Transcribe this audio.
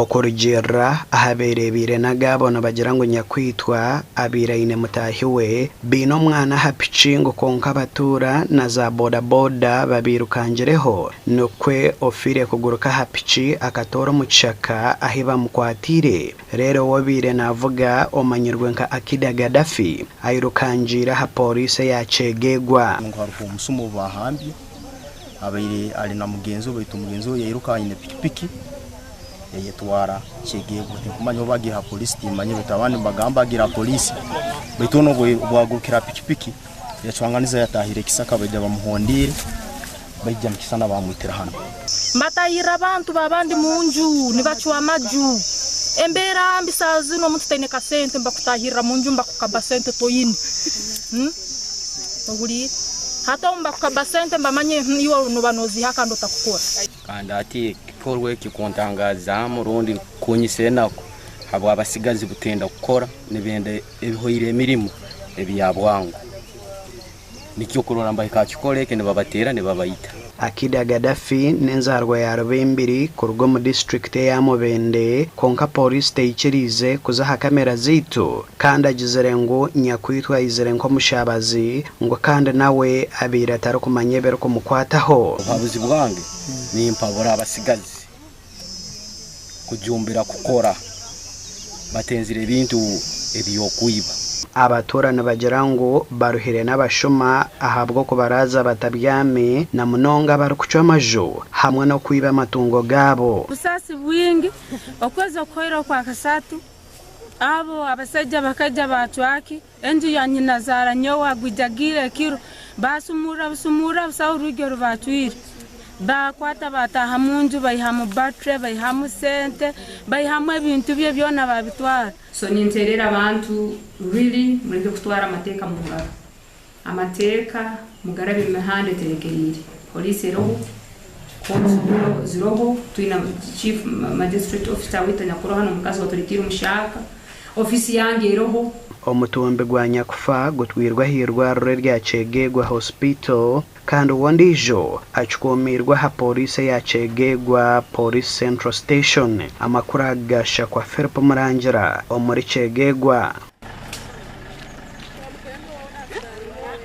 Okurugiirira aha beereebeire n'agaabo nibagira ngu nyakwitwa abaire aine mutaahi we baine omwana aha piki ngu kwonka abatuura na za boda boda babairukangireho nikwo ofiire kuguruka aha piki akatoora omu kishaka ahi bamukwatiire reero ou obaire naavuga omanyirwe nka Akida Gaddafi airukangiire aha pooriisi eya Kyegegwa. Ngu hariho omusuma ou baahambye abaire ari na mugenzi we baitu mugenzi we yairuka aine pikipiki yayetwara Kyegegwa. Tinkumanya oba agiire aha poliisi timmanyire baitu abandi nibagamba agiire aha poliisi baitu onu obu agurukire aha pikipiki yacwanganiza yataahire ekisaka baija bamuhondiire baija mukisana baamwitira hanu. Mbatahirira abantu babandi munju nibacwa amaju. Embeera mbi saaha zinu omuntu taine kasente nibakutahirira munju nibakukaba sente toine. Ohuliire? Hati obu nibakukaba sente nibamanya iwe noba noziiha kandi otakukora. Kandi hati ekikorwa eki kuntangazaamu rundi kunyisa enaku habw'abasigazi butenda kukora nibenda ebihoire emirimo ebya bwangu. Nikyo okurora nibahika ha kikoro eki nibabateera nibabaita. Akida Gaddafi n'enzaarwa ya Rubembiri kuruga omu disiturikiti eya Mubende kwonka pooriisi teikiriize kuza aha kamera zaitu kandi agizire ngu nyakwitwa aizire nk'omushabazi ngu kandi nawe abaire atarikumanya ebirikumukwataho. Obuhabuzi bwange nimpabura abasigazi kujumbira kukora batenzire ebintu eby'okwiba. Abatuura nibagira ngu baruhire n'abashuma ahabw'okubaraaza batabyami na munonga abarikucwa amaju hamwe n'okwiba amatungo gaabo. Busaasi bwingi, okwezi okuhoire okwakasatu, abo abasaija bakaija baacwaki enju ya nyinazaara nyowe agwijagiire ekiro, baasumurra busumurra busaho orwigi oru baacwire. Baakwata baataaha mu nju baihamu battery, baihamu sente, baihamu ebintu bye byona baabitwara. So ninterera abantu really mureke kutwara amateeka mungaro. Amateeka mugarabe mumihanda eterekeriire. Police eroho, courts ziroho, twine chief magistrate officer waitu anyakuroho hanu omukazi owatuletiire omuhyaka, office yange eroho. Omutumbi gwa nyakufa gutwirwe ah'eirwariro erya Kyegegwa Hospital kandi we ondiijo akikuumiirwe aha pooriisi eya Kyegegwa Police Central Station. Amakuru aga gashakwa Philip Murangira omuri Kyegegwa.